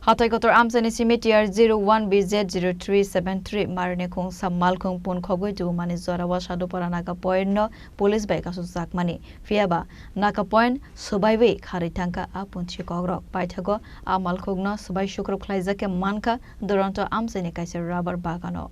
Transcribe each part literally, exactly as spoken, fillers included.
Hatai kotor amchaini simi T R zero one B Z zero three seven three marini khungsa malkhung punkhogwi tubumani jorao Sadupara Naga Point no police bai kasukjakmani. Phiyaba Naga Point swbaiwi kharwi thangkha a punchi kokrok. Paithago a malkhungno swbai sukrub khlaijak khe mankha Duronto amchaini kaisa rubber bagano.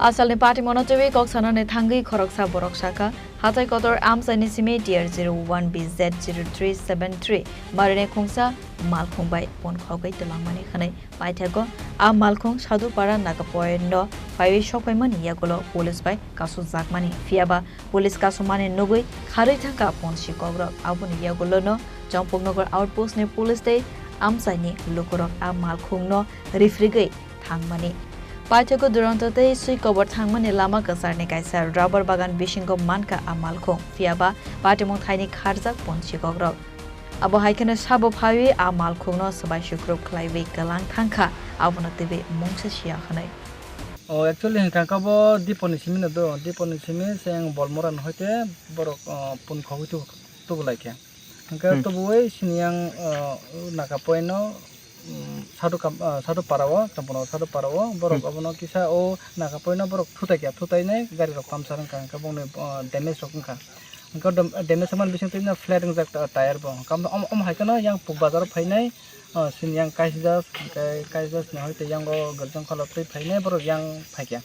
Asalni party mono twiwi kok sanani thangwi khoroksa borok sakha, hatai kotor amchaini simi T R zero one B Z zero three seven three marini khungsa malkhung bai punkhogwi twlangmani hwnwi. Paithago a malkhung Sadupara Naga Point no phaiwi sokphaimani yagulo police bai kasukjakmani. Phiyaba police kasukmani nugwi kharwi thangkha punchi kokrok. Aboni yagulo no Champaknagar outpost ni police tei amchaini lukurok a malkhung no rifrigwi thangmani. Paithago Duronto tei Suikobor thangmani lama kwcharni kaisa rubber bagan bisingo mankha a malkhung, phiyaba patimung thaini kharjak punchi kokrok. Abo hai kheno sabo phaiwi a malkhungno swbai sukrub khlaiwi kwlang thangkha, abono twiwi mungsa siya hwnwi. O, actually, hwnkha khe bo Diponi simi no do, Diponi simi se ang Bolmora no hoite borok, o, punkhogwi tubu, tubu lai khe. Hwnkhe Hmm. tubuwi sini yang, o, Naga Point no, um, Sadhu Kam-, ah, Sadhu Para o, Champaknagar Sadhu Para o, borok Hmm. obono kisa o Naga Point no borok thutai kha, thutai nai gari rok puncture wngkha, hwnkhe bongni, ah, damage rok wngkha. Hwnkhe dam-, damage wngmani bising twi no flat wngjak ta-, tyre bo. Hwnkhe omo, omo hai kheno yang Puk Bazar o phainai, ah, sini yang Kaisjas, hwnkhe Kaisjas ni hoite yang o Girjang Kholo twi phainai borok yang phaikha.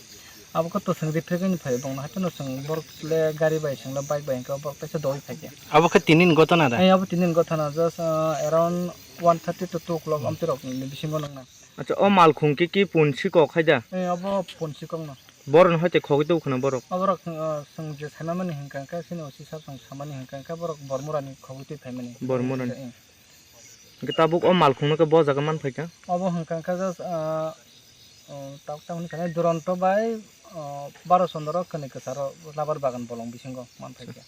Abo khe to chwng rifrigwi phai bongno, haikhe no chwng borok le gari bai, chwng le bike bai, hwnkhe borok teisa dogwi phaikha. Abo khe tini ni gotona da? Eh, abo tini ni gotona, just, ah, around one thirty to two o'clock Hmm. amtwi rok ni bisingo nangna. Acha, o malkhung khe ki punsi kok hai da? Eh, abo punsi kok no. Borok no hoite khogwi tubu khna borok? Abo rok, ah, chwng je saimani hwnkha khe, chini O C sir chwng samani hwnkha khe, borok Bormora ni khogwi twi phaimani. Bormora ni. Eh. Hwnkhe tabuk o malkhungno khe bo jaga man phaikha? Obo hwnkha khe just, ah, oh, tabuk tamoni khe Duronto bai, oh, Baro Chondro kwnwi kwcharo rubber bagan bolong bisingo man phaikha.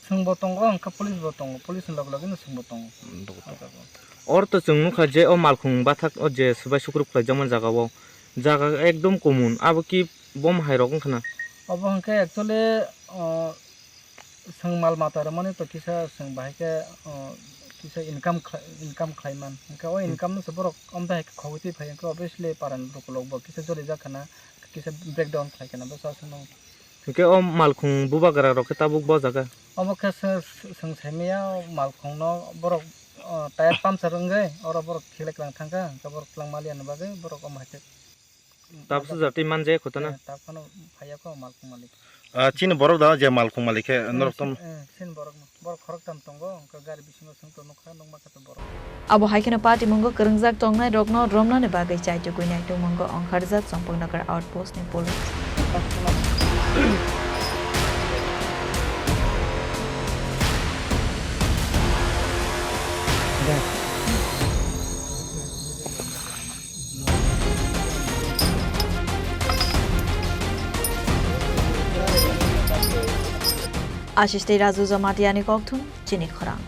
Chwngbo tongo, hwnkhe police bo tongo, police ni loge loge no chwngbo tongo. Hmm, tongo, tongo. Oro to chwng nukha je o malkhung bathak o je swbai sukrub khlaijakmani jaga o, jaga ekdom kumun, abo ki bom hai rok wngkha na? Obo hwnkhe actually, oh, Chwng mal mata rwmani to kisa chwng bahai khe, o, kisa income khlai, income khlai man. Hwnkhe o Hmm. income no se borok omo hai khe khogwi twi phai, hwnkhe obviously paran lukulok bo kisa jolijak khana, kisa breakdown khlai khana, bwsa aswk no. Hwnkhe o malkhung bubagra rok khe tabuk bo jaga? Obo khe se, se, chwng saimaya o malkhung no borok, o, tyre puncture wngwi oro borok khilai kwlang thangkha, hwnkhe borok kwlang maliya ni bagwi borok omo hai khe. Tabuk se jatwi man je khotona? Eh, tabuk phano phaiya kho malkhung malik. Ah, chini borok da je malkhung malik khe, eh, norok tom- eh, chini borok no. Borok khorok tam tongo, hwnkhe gari bisingo chwng tongo kha, nukma kha to borok. Abo hai kheno patimungo kwrwngjak tongnai rokno romnani bagwi chai tugui nai tongmungo ongkharjak Champaknagar outpost ni police. Ashish tei Raju Jamatia ni kokthum, chini khorang.